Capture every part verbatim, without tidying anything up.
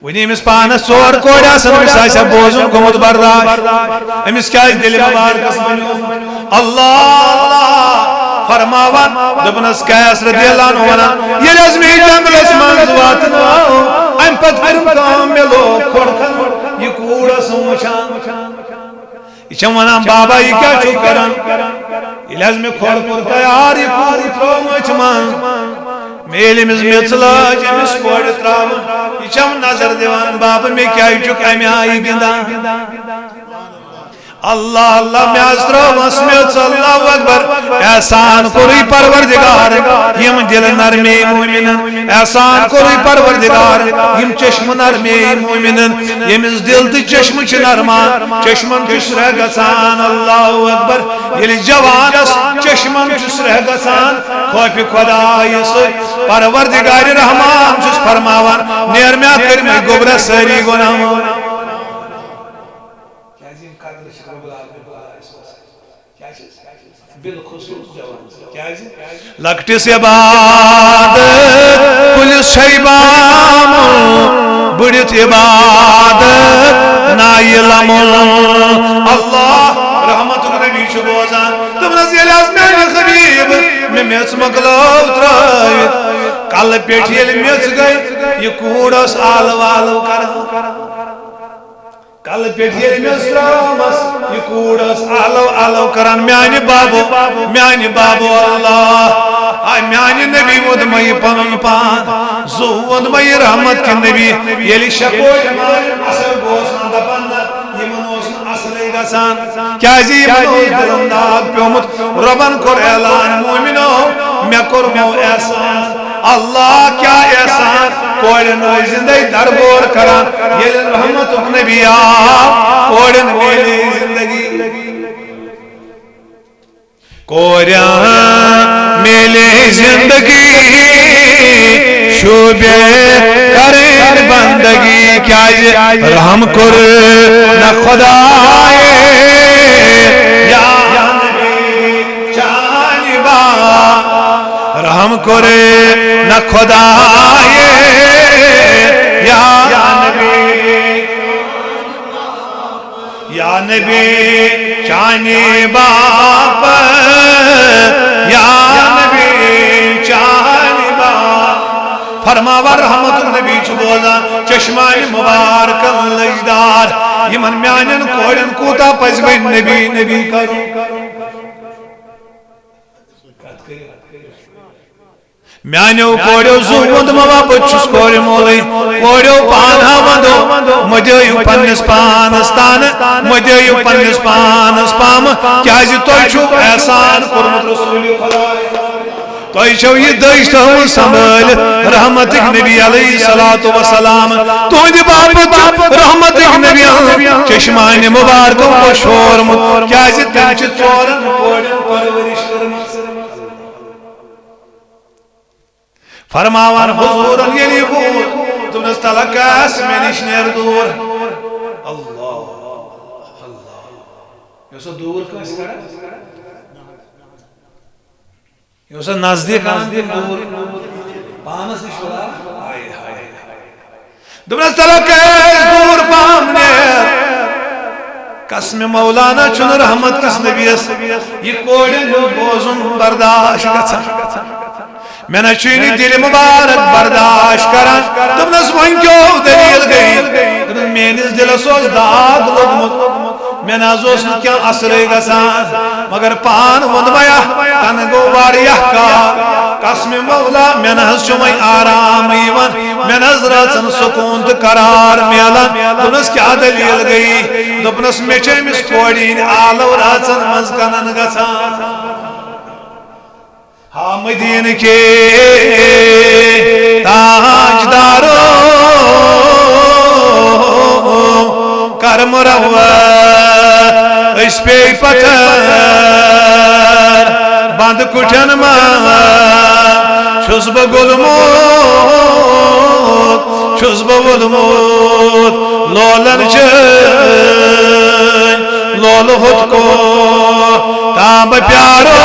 وۄنۍ أمِس پانس ژور کورِ آسن، أمِس آسہِ ہا بوزُن گوٚمُت برداش۔ أمِس کیٛازِ دِلہِ مُبارکس بنیومُت؟ اللہ اللہ فرماوان، دوٚپنس قیس رضی اللہ عنہ ونان، ییٚلہِ حظ مےٚ یہِ جنگلس منٛز واتنٲو، امہِ پتہٕ کٔرٕم کٲم، مےٚ لوگ کھۄر کھنُن، یہِ کوٗر ٲسٕم وٕچھان۔ یہِ چھم ونان، بابا، یہِ کیٛاہ چھُکھ کران؟ ییٚلہِ حظ مےٚ کھۄر کوٚر تیار، یہِ کوٗر ترٲو مٔچھ منٛز، مےٚ ییٚلہِ أمِس میٚژ لٲج، أمِس کورِ ترٲوٕن، یہِ چھم نظر دِوان، بابا، مےٚ کیٛازِ چھُکھ امہِ آیہِ گِنٛدان؟ اللہ اللہ، مےٚ حظ ترٲومس میٚژ، اللہ اکبر۔ احسان کوٚرُے پروردگار، یِم دِل نرمے مومنن۔ احسان کوٚرُے پروردگار، یِم چشمہٕ نرمے مومنن۔ ییٚمِس دِل تہٕ چشمہٕ چھِ نرمان، چشمن چھُ سرٛیٚہہ گژھان۔ اللہ اکبر۔ ییٚلہِ جوانس چشمن چھُ سرٛیٚہہ گژھان خوفِ خدایہِ سۭتۍ، پروردگار رحمان چھُس فرماوان، نیر مےٚ کٔرۍ مےٚ گوٚبرس سٲری گۄناہ۔ کیٛازِ یِم قدرٕ چھِ رب العالمین خدایس منٛز؟ کیٛازِ؟ بالخصوص جوان۔ کیٛازِ؟ لۄکٹِس عبادت کُلِس چھے بامُل، بٔڑِتھ عبادت نایہِ لمُل۔ اللہ رحمتُک نبی چھُ بوزان۔ دوٚپنس، ییٚلہِ حظ میانہِ حبیب مےٚ میٚژ مۄکلٲو ترٲوِتھ، کلہٕ پٮ۪ٹھ ییٚلہِ میٚژ گٔے، یہِ کوٗر ٲس آلہٕ والہٕ کران۔ کلہٕ پٮ۪ٹھ ییٚلہِ میٚژ ترٲومس، یہِ کوٗر ٲس آلو آلو کران، میانہِ بابو، میانہِ بابو اللہ، آ میانہِ نبی ووٚن مےٚ یہِ پنُن پان، زُو ووٚن مےٚ یہِ رحمت کہِ نبی۔ ییٚلہِ شےٚ کورِ مارِ اثر گوس نہ دپان نہ، یِمن اوس نہٕ اثرٕے گژھان۔ کیازِ یِمن اوس دِلن داغ پیومُت۔ رۄبن کوٚر اعلان، مومنو، مےٚ کوٚرمو احسان۔ اللہ کیٛاہ احسان؟ کورٮ۪ن ٲسۍ زندے درگور کران۔ ییٚلہِ رحمتُک نبی آو، کورٮ۪ن میلے زندگی۔ کورٮ۪ن میلے زندگی، شوبے کرن بندگی۔ کیازِ رحم کوٚر نہ خدایے، یا نبی چانہِ با۔ رحم کوٚر نہ خدایے، یا نبی۔ یا نبی چانہِ باپ، یا نبی چانہِ باپ۔ فرماوان رحمتُک نبی چھُ بوزان، چشمانِ مبارکن لٔجدار، یِمن میانٮ۪ن کورٮ۪ن کوٗتاہ پزِ وۄنۍ نبی نبی کرُن۔ میانیو کورٮ۪و زُو ووٚنمو، بہٕ چھُس کورِ مولٕے۔ کورٮ۪و پانہٕ ہا وندو، مہٕ دِیِو پننِس پانس تانہٕ، مہٕ دِیِو پننِس پانس پامہٕ، کیازِ تۄہہِ چھُو احسان کوٚرمُت رسول خدایس۔ تۄہہِ چھو یہِ دٔج تھٲومٕژ سنبھٲلِتھ رحمتٕکۍ نبی علیہ الصلوۃ والسلام۔ تُہنٛدِ باپتھ چھُ رحمتٕکۍ نبی چشمانِ مبارکو پوشورمُت، کیازِ تٔمۍ چھِ ژورن کورٮ۪ن پرورش کٔرمٕژ۔ فرماوان حضورن ییٚلہِ بوٗز، دوٚپنس، تلہ کس مےٚ نِش نیر دوٗر۔ اللہ، اللہ۔ یہِ اوسا دوٗر کٲنٛسہِ کڑان؟ یہِ اوسا نزدیٖک انان کِنہٕ دوٗر؟ پانس نِش وَلان؟ ہاے، ہاے، ہاے۔ دوٚپنس، تلہ کیٛازِ دوٗر پہم نیر؟ قسمِ مولانا چھُنہٕ رحمت کِس نبیَس یہِ کورٮ۪ن ہُنٛد بوزُن برداشت گژھان۔ مےٚ نہ چھُے نہٕ دِلہِ مُبارک برداشت کران۔ دوٚپنس، وۄنۍ کیٛاہ دٔلیٖل گٔیہِ؟ دوٚپُن، میٲنِس دِلس اوس داغ لوٚگمُت۔ مےٚ نہ حظ اوس نہٕ کینٛہہ اثرٕے گژھان، مگر پان ووٚن مےٚ، تَنہٕ گوٚو واریاہ کال۔ قسمِ مولا، مےٚ نہ حظ چھُ وۄنۍ آرام یِوان، مےٚ نہ حظ رٲژن سکوٗن تہٕ قرار میلان۔ دوٚپنَس، کیٛاہ دٔلیٖل گٔیی؟ دوٚپنَس، مےٚ چھِ أمِس کورِ ہِنٛدۍ آلو رٲژن منٛز کَنَن گژھان۔ ہا مدینہ کے تاجدارو، کر مروت، أسۍ پیٚیہِ پتھر بند کُٹھٮ۪ن منٛز۔ چھُس بہٕ گوٚلمُت، چھُس بہٕ ووٚلمُت لولن چٲنۍ لولہٕ ہوٚت کو۔ تام بہٕ پیارو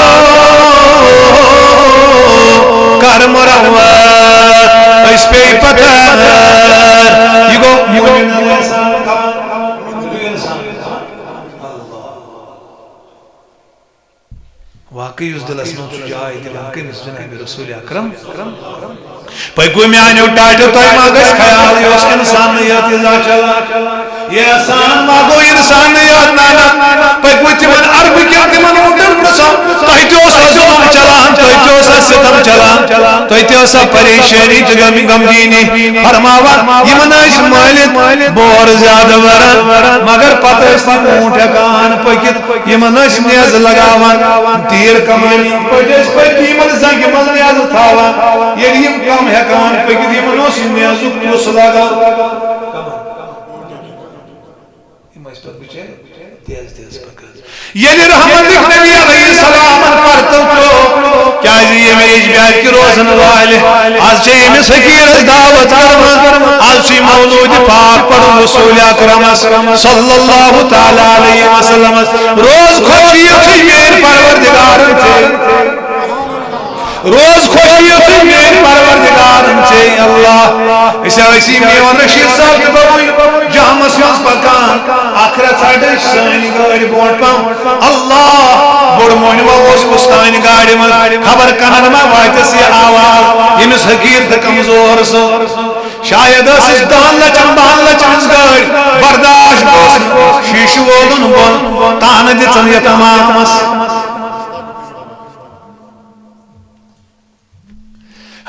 گرم روان، أسۍ پیٚیہِ پتھر۔ یہِ گوٚو مؤمن۔ واقعی یُس دِلس منٛز چھُ جاے دِوان کٔمِس؟ جناب رسول اکرم۔ پٔکِو میانیو ٹاٹھیو، تۄہہِ ما گژھِ خیال، یہِ اوس اِنسانٕے یوت یہِ زانٛہہ چلان۔ یہِ احسان ما گوٚو اِنسانٕے یوت؟ نہ، نہ۔ پٔکِو تِمن عربہٕ کٮ۪ن تِمن اوٗنٛٹن پرٛژھو، تۄہہِ تہِ اوسا ظُلُم چلان، تۄہہِ تہِ اوسا سِتم چلان، تۄہہِ تہِ ٲسا پریشٲنی تہٕ غم-، غمگیٖنی؟ فرماوان، یِمن ٲسۍ مٲلِک بور زیادٕ وران، مگر پتہٕ ٲسۍ تِم اوٗنٛٹ ہٮ۪کان پٔکِتھ، یِمن ٲسۍ نیزٕ لگاوان، تیٖر کمانی پٲٹھۍ ٲسۍ پٔتۍ یِمن زنٛگہِ منٛز نیزٕ تھاوان۔ ییٚلہِ یِم کم ہٮ۪کان پٔکِتھ، یِمن اوس یہِ نیزُک کُس لگان؟ یِم ٲسۍ پتہٕ بِچٲرۍ تیز تیز پکان۔ ییٚلہِ رحمتٕکۍ نبی علیہ السلامن پرتو پیوٚو، کیازِ ییٚمہِ یجبیار کہِ روزن والہِ، از چھِ ییٚمِس حقیٖرس دعوت کران، از چھُ یہِ مولوٗدِ پاک پرُن رسول اکرمس صلی اللہ تعالیٰ علیہ وسلمس۔ روز خوشی یُتھُے میٲنۍ پروردگارن تہِ روز خوشی یُتھُے میٲنۍ پروردگارن ژے اللہ۔ أسۍ ٲسی میون رشید صٲب تہِ گوٚوُے جامس منٛز پکان۔ اکھ رژھا ڈٔج سٲنۍ گٲڑۍ برونٛٹھ پہم۔ اللہ، بوٚڑ مۄہنیو اوس کُس تانۍ گاڑِ منٛز۔ خبر کنن ما واتٮ۪س یہِ آواز، ییٚمِس حقیٖر تہٕ کمزور سُہ۔ شاید ٲسٕس دہن لچھن، بہن لچھن ہٕنٛز گٲڑۍ۔ برداشت گوٚژھ نہٕ۔ شیٖشہٕ وولُن بۄن، تانہٕ دِژن یتھ امامس۔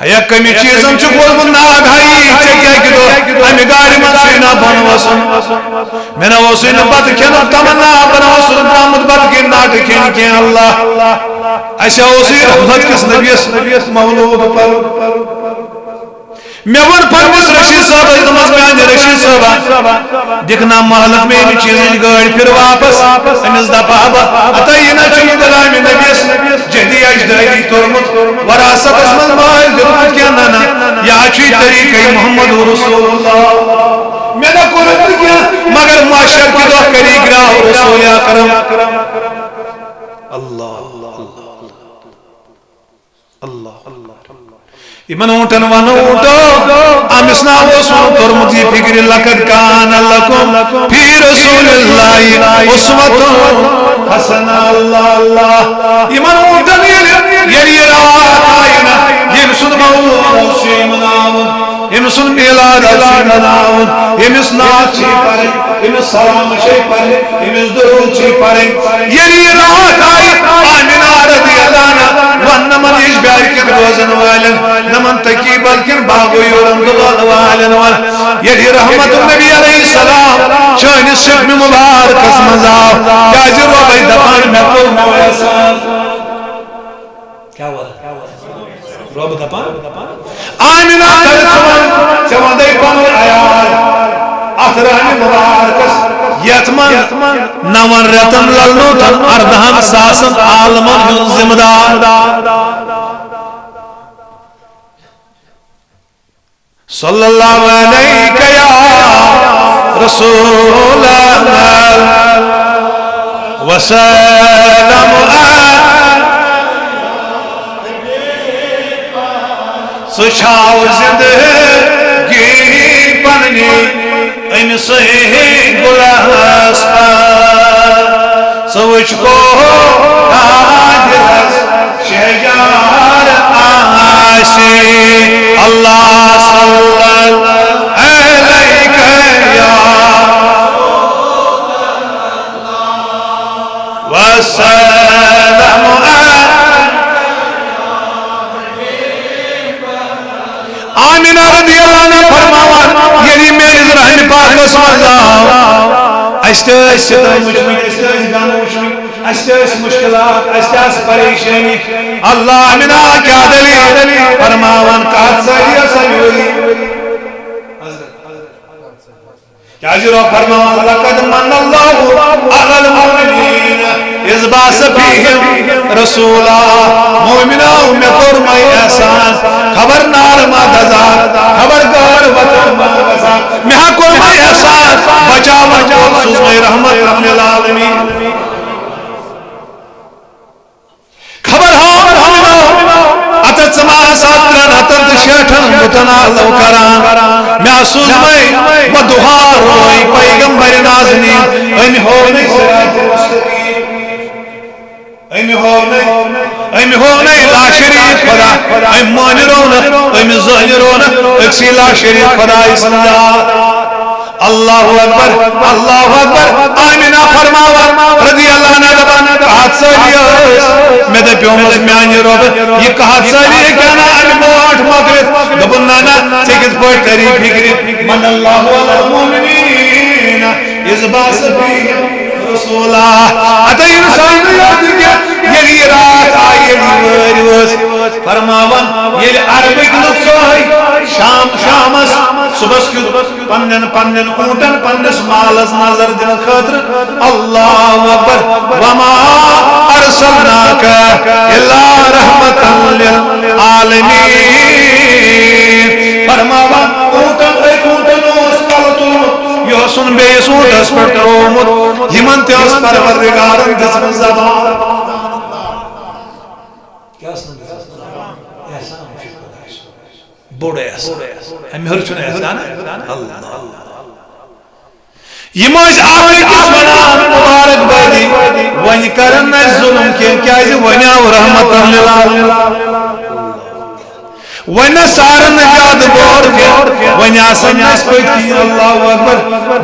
ہیا، کمہِ چیٖزن چھُ گوٚمُت ناگ ہایی؟ ژےٚ کیٛاہ کہِ دۄہ امہِ گاڑِ منٛز چھُے نہ بۄن وسُن؟ مےٚ نہ اوسُے نہٕ بتہٕ کھٮ۪نُک تمنا، بہٕ نہ اوسُس درٛامُت بتہٕ کھٮ۪نہِ، ناٹہٕ کھٮ۪نہِ کینٛہہ۔ اللہ، اسہِ ہا اوسُے رحمت کِس نبیَس مولوٗد پرُن۔ مےٚ ووٚن پننِس رشید صٲبس، دوٚپمس، میانہِ رشید صٲبا، دِکھ نا محلس مےٚ ییٚمہِ چیٖزٕچ گٲڑۍ پھِر واپس۔ أمِس دپہٕ ہا بہٕ، ہتا یہِ نا چھُنہٕ غلامِ نبیَس جدی اجدادی توٚرمُت، وراثتس منٛز مٲلۍ دیُتمُت کینٛہہ، نہ، نہ، یہِ ہا چھُے طریٖقے محمد رسول اللہ۔ مےٚ نہ کوٚرُتھ نہٕ کینٛہہ، مگر محشر کہِ دۄہ کری گراو رسول اکرم۔ اللہ، اللہ۔ اللہ۔ یِمن اوٗنٹن ونو اوٗنٹو، أمِس ناو اوس ووٚنمُت کوٚرمُت یہِ فِکرِ، لقد کان لکم فی رسول اللہ اسوۃ حسنہ۔ اللہ، اللہ۔ یِمن اوٗنٹن ییٚلہِ، ییٚلہِ یہِ راتھ آیہِ نہ، ییٚمہِ سُنٛد مولوٗد اوس یہِ مناوُن، ییٚمہِ سُنٛد میلاد آسہِ مناوُن، ییٚمِس نعت چھِ پرٕنۍ، ییٚمِس سلام چھِ پرٕنۍ، ییٚمِس درود چھِ پرٕنۍ۔ ییٚلہِ یہِ راتھ آیہِ، آمنہ رضی اللہ عنہا ووٚن نہٕ یِمن یجبیار کٮ۪ن روزن والٮ۪ن، نہٕ یِمن تقی بلکن باغو یورن دُلال والٮ۪ن ووٚن۔ ییٚلہِ رحمت النبی علیہ السلام چٲنِس شکمہِ مبارکس منٛز آو، کیازِ رۄبے دپان مےٚ کوٚر نہٕ احسان۔ کیٛاہ وَنان؟ رۄب دَپان، آمِنہ، کَرٕ ژٕ وَن، ژےٚ وَندَے پَنُن عیال، اَتھ رحمِ مُبارکَس، یَتھ منٛز نَوَن رٮ۪تَن لَلنوتَن اَردَہَن ساسَن عالمَن ہُنٛد ذِمہٕ دار۔ صلی اللہ علیک یا رسول اللہ وسلم۔ ژٕ چھاو زندگی پننہِ أمۍ سٕے گُلس پٮ۪ٹھ۔ ژٕ وٕچھ کوتاہ دِلس شیجار آسہِ۔ اللہ صلی علیک یا وسلم۔ آمنہ رضی اللہ عنہا فرماوان، ییٚلہِ میٲنِس رحمِ پاکس منٛز آو، اَسہِ تہِ ٲسۍ ستم وٕچھمٕتۍ، اَسہِ تہِ ٲسۍ غم وٕچھمٕتۍ، اَسہِ تہِ ٲسۍ مُشکِلات، اَسہِ تہِ آسہٕ پریشٲنی۔ اللہ، آمنہ، کیٛاہ دٔلیٖل؟ فرماوان، کَتھ سۭتۍ ٲس سۄ میٲنۍ؟ کیازِ رۄب فرماوان، لقد من اللہ علی المؤمنین اذ بعث فیہم رسولا۔ مومنو، مےٚ کوٚر مے احسان، خبر نار ما دزا، خبر گٲر وطن ما گژھا، مےٚ ہا کوٚر مے احسان، بچاوان وول سوٗز مے رحمت للعالمین۔ خبر ہاو، ہاو، ہاو۔ اتھ ژٕ ما آسہٕ أمۍ مٲنہِ رونق، أمۍ زٲنہِ رونق، أکسٕے لا شریٖک خۄداے سٕنٛز ذات۔ اللہ اکبر، اللہ اکبر۔ آمینہ فرماوان رضی اللہ عنہا دپان، کہت سٲلی ٲس۔ مےٚ دپیومس میانہِ رۄبہٕ، یہِ کہت سٲلی ہیٚکہِ ہا نہٕ امہِ برونٛٹھ مۄکلِتھ۔ دوٚپُن، نہ، نہ، ژےٚ کِتھ پٲٹھۍ تری فکرِ؟ من اللہ علی المؤمنین اذ بعث فیہم رسولا۔ اتہ انسان یاد کیا، ییٚلہِ یہِ راتھ آیہِ، ییٚلہِ یہِ وٲرۍ وٲژ، فرماوان، ییٚلہِ عربٕکۍ لُکھ ژاے شام، شامس، صبحس کیُتھ پننٮ۪ن، پننٮ۪ن اوٗنٹن، پننِس مالس نظر دِنہٕ خٲطرٕ، اللہ اکبر، وما ارسلناک الا رحمتا للعالمین۔ فرماوان، اوٗنٹن، أکۍ اوٗنٹن اوس کلہٕ تُلمُت، یہِ اوسُن بیٚیِس اوٗنٹس پٮ۪ٹھ ترٛوومُت، یِمن تہِ ٲس پروردگارن دِژمٕژ زبان۔ کیٛاہ ٲس نہٕ دِژمٕژ؟ احسان چھُ خۄدایہِ سُنٛد۔ بوٚڑ احسان۔ اَمہِ ہیوٚر چھُنہٕ احسان۔ اللہ۔ یِم ٲسۍ اکھ أکِس وَنان مُبارک بٲدی، وۄنۍ کَرَن نہٕ اَسہِ ظُلُم کینٛہہ، کیٛازِ وۄنۍ آو رحمتاً للعالمین۔ وۄنۍ نہ سارن نہٕ زیادٕ بور کینٛہہ، وۄنۍ آسن نہٕ اَسہِ پٔتۍ کِنۍ، اللہ اکبر،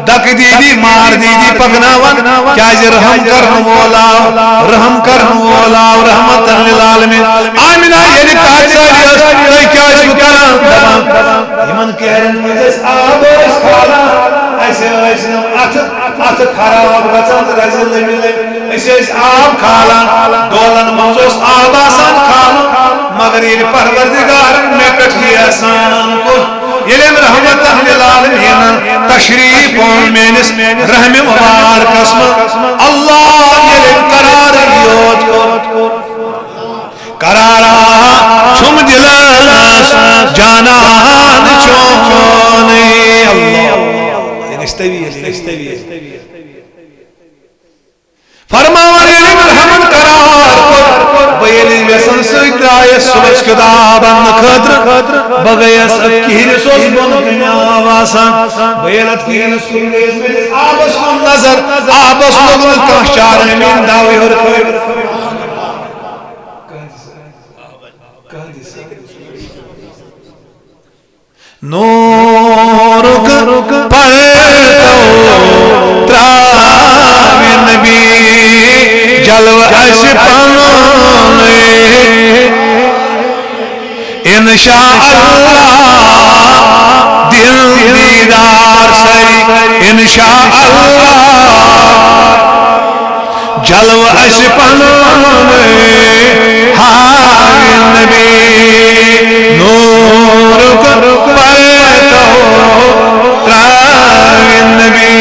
ڈکہٕ دیٖدی، مار دیٖدی پکناوان، کیٛازِ رحم کرن وول آو، رحم کرن وول آو، رحمتاً للعالمین۔ آمنہ ییٚلہِ کتھ سٲری ٲس، تُہۍ کیٛاہ ٲسِو کران؟ دپان، یِمن کیرن منٛز ٲسۍ آب ٲسۍ کھالان، اَسہِ ٲسۍ نہٕ اتھٕ، اتھٕ خراب گژھان، رزِ لٔمۍ لٔمۍ۔ أسۍ ٲسۍ آب کھالان، ڈولن منٛز اوس آب آسان کھالُن، مگر ییٚلہِ پروردگارن مےٚ پٮ۪ٹھ یہِ احسان کوٚر، ییٚلہِ أمۍ رحمتاً للعالمینن تشریف اوٚن میٲنِس رحمِ مبارکس منٛز، اللہ ییٚلہِ أمۍ قرار یوت کوٚر، قرارا چھُم دِلس جانان چونٕے۔ اللہ۔ یعنی استوی، یعنی استوی۔ فرماوان ییٚلہِ مےٚ رحمن قرار کوٚر، بہٕ ییٚلہِ وٮ۪سن سۭتۍ درٛایس صُبحس کیُتھ آب اننہٕ خٲطرٕ، بہٕ گٔیس أتھۍ کِہرِس اوس بۄن کنہِ آب آسان، بہٕ ییٚلہِ اتھ کِہرِس کُن گٔیس، مےٚ دِژ آبس کُن نظر، آبس لوٚگ نہٕ کانٛہہ چارٕ، أمۍ أنۍ داوٕے ہیوٚر کھٲلِتھ۔ نورُک پردو ترٛاوِ نبی، جلوٕ اَسہِ پنُن۔ انشاء اللہ دِن دیٖدار سٲری، انشاء اللہ۔ جلوٕ اَسہِ پنُن ہاوِ نبی، نوٗرُک پردو ترٛاوِ نبی،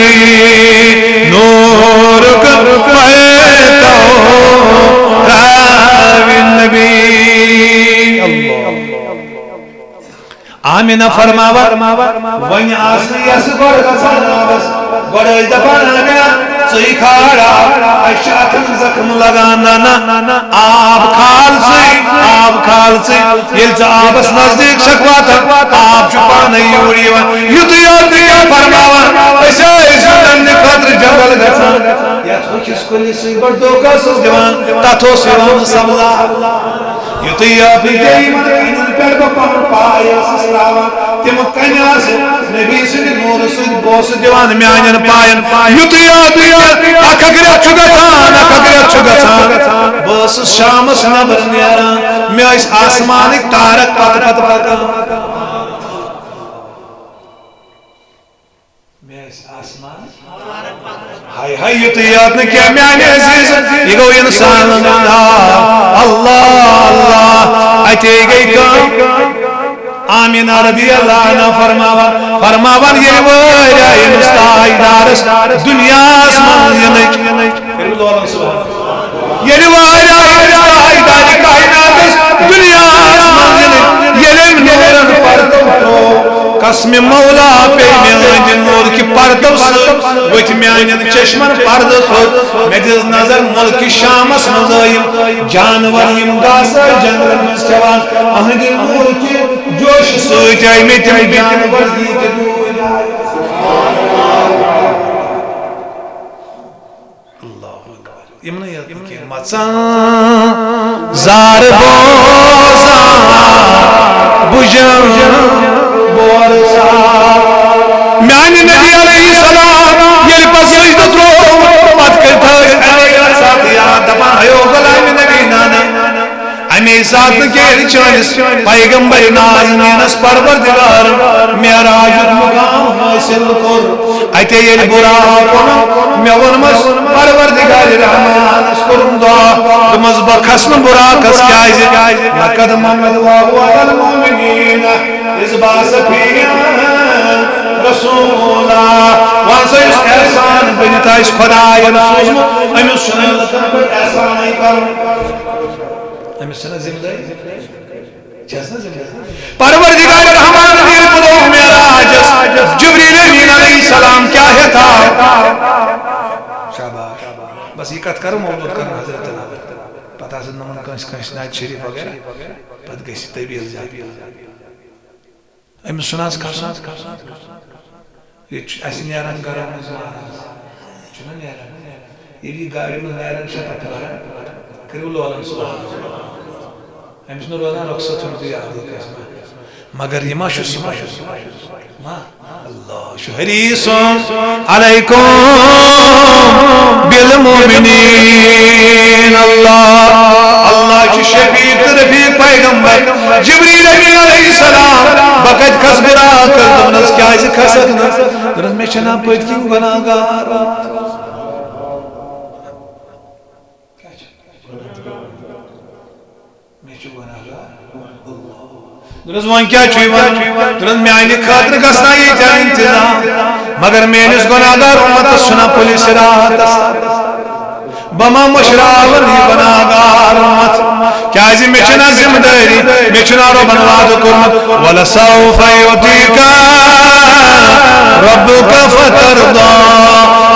نوٗرُک پردو ترٛاوِ نبی۔ اللہ۔ آمنہ فرماوان، وۄنۍ آسہٕ نہٕ یَسہٕ گۄڈٕ گژھان آبَس۔ گۄڈٕ ٲسۍ دَپان، آمنہ، ژٕے کھار آب، اَسہِ چھِ اَتھَن زَخٕم لَگان۔ نہ، نہ، آب کھال ژٕے، آب کھال ژٕے۔ ییٚلہِ ژٕ آبَس نزدیٖک چھَکھ واتان، آب چھُ پانَے یوٗرۍ یِوان۔ یُتُے یوت نہٕ کینٛہہ فرماوان، أسۍ ٲسۍ زٕ نَننہٕ خٲطرٕ جنٛگل گژھان۔ یَتھ ہوٚکھِس کُلِس سۭتۍ گۄڈٕ دھوکہ ٲسٕس دِوان، تَتھ اوس یِوان سبزار۔ یُتُے یوت نہٕ کینٛہہ، یِمن کَنٮ۪ن پٮ۪ٹھ بہٕ پَنُن پاے ٲسٕس ترٛاوان، تِم کَنہِ آسہٕ نبی سٕنٛدِ نوٗرٕ سۭتۍ بوسہٕ دِوان میٛانٮ۪ن پاین۔ یُتُے یوت نہٕ کینٛہہ، اَکھ اَکھ رٮ۪تھ چھُ گژھان، اَکھ اَکھ رٮ۪تھ چھُ گژھان۔ بہٕ ٲسٕس شامَس نٮ۪بر نیران، مےٚ ٲسۍ آسمانٕکۍ تارک پتہٕ پتہٕ پکان۔ مےٚ ٲسۍ آسمان۔ ہاے ہاے، یُتُے یوت نہٕ کینٛہہ میانہِ عزیز، یہِ گوٚو اِنسانن ہُنٛد حال۔ اللہ، اللہ، اَتے گٔے کٲم۔ آمینہ رضی اللہ عنہا فرماوان، فرماوان، ییٚلہِ وٲرۍ آیہِ أمِس تاجدارس دُنیاہس منٛز یِنٕچ۔ کٔرِو دعا سبحان۔ ییٚلہِ واریاہ تاجدارِ کائناتس دُنیاہس منٛز ییٚلہِ، ییٚلہِ أمۍ نوٗرن پردٕ ترٛوو، قسمِ مولا پیٚیہِ میٲنۍ نوٗر کہِ پردو سۭتۍ ؤتھۍ میانٮ۪ن چشمن پردٕ تھوٚد۔ مےٚ دِژ نظر مُلکہِ شامس منٛز ٲیِم جانور، یِم گاسہٕ ٲسۍ جنگلن منٛز کھٮ۪وان، أہنٛدِ نوٗر کہِ جوشہٕ سۭتۍ آیہِ مےٚ تِم جانور ییٖتۍ ڈوٗنۍ آیہِ۔ اللہ اکبر۔ یِمنٕے یوت نہٕ کینٛہہ، مَژَن زار بوزان بُجن بور صاف۔ میانہِ نبی علیہ السلام ییٚلہِ پتہٕ سجدٕ ترٛوو، پتہٕ کٔرۍ تھٲوۍ اَمے ساتہٕ یاد، دپان، ہیو غلامِ نبی نانا، اَمے ساتہٕ نہٕ کینٛہہ، ییٚلہِ چٲنِس پیغمبر نازنینس پروردگارن معراجُک مقام حٲصِل کوٚر۔ اتے ییٚلہِ بُراق اوٚنُم، مےٚ ووٚنمَس، پروردگار رحمانس کوٚرُم دعا، دوٚپمَس، بہٕ کھسہٕ نہٕ بُراقس، کیازِ؟ لقد من اللہ علی المؤمنین اذ بعث فیہم رسولا۔ وۄنۍ سا یُس احسان بٔنِتھ آسہِ خۄدایَن سوٗزمُت، أمِس چھُنہٕ لُکَن پٮ۪ٹھ احسانٕے کَرُن۔ أمِس چھَنہٕ ذمہٕ دٲری۔ چھس نہ ذمہ دار۔ پروردگار رحمان ییٚلہِ بُلوو معراجس، جبریل امین علیہ السلام کیٛاہ ہٮ۪تھ آو؟ شاباش۔ بس یہِ کتھ کرو مولوٗد کرن حضرت علی۔ پتہٕ آسن نمن کٲنٛسہِ کٲنٛسہِ نعت شریف وغیرہ، پتہٕ گژھِ طبیل زیادٕ۔ أمِس چھُنہٕ آز کھسُن۔ ییٚتہِ چھُ اَسہِ نیران گرو منٛز مہراز۔ چھُنہ نیران؟ ییٚلہِ یہِ گاڑِ منٛز نیران چھِ، پَتہٕ وَنان، کٔرِو لولَن سُبحان اللہ۔ أمِس نہٕ روزان رۄخصت چھُنہٕ تُہۍ یادٕے کٲنٛسہِ ما۔ مگر یہِ ما چھُ سُہ ما؟ اللہ چھُ حریٖص علیکم بالمؤمنین۔ اللہ، اللہ چھُ شفیق تہٕ رفیق پیغمبر۔ جبریل امین علیہ السلام، بہٕ کتہِ کھسہٕ بُراقس؟ دوٚپنس، کیازِ کھسکھ نہٕ؟ دوٚپنس، مےٚ چھےٚ نا پٔتۍ کِنۍ گۄناہ گار۔ کیٛاہ چھُ؟ مےٚ چھُ گۄناہ گار۔ دوٚپنس، وۄنۍ کیٛاہ چھُے وَنان؟ دوٚپنس، میانہِ خٲطرٕ گژھنا ییٚتہِ انتظام، مگر میٲنِس گۄناہ گار اُمتس چھُنہ پُلہِ صراطس۔ بہٕ ما مٔشراون یہِ گۄناہ گار اُمت؟ کیازِ مےٚ چھنہ ذمہٕ دٲری، مےٚ چھُنہ رۄبن وعدٕ کوٚرمُت، "ولسوف یعطیک ربک فترضی"۔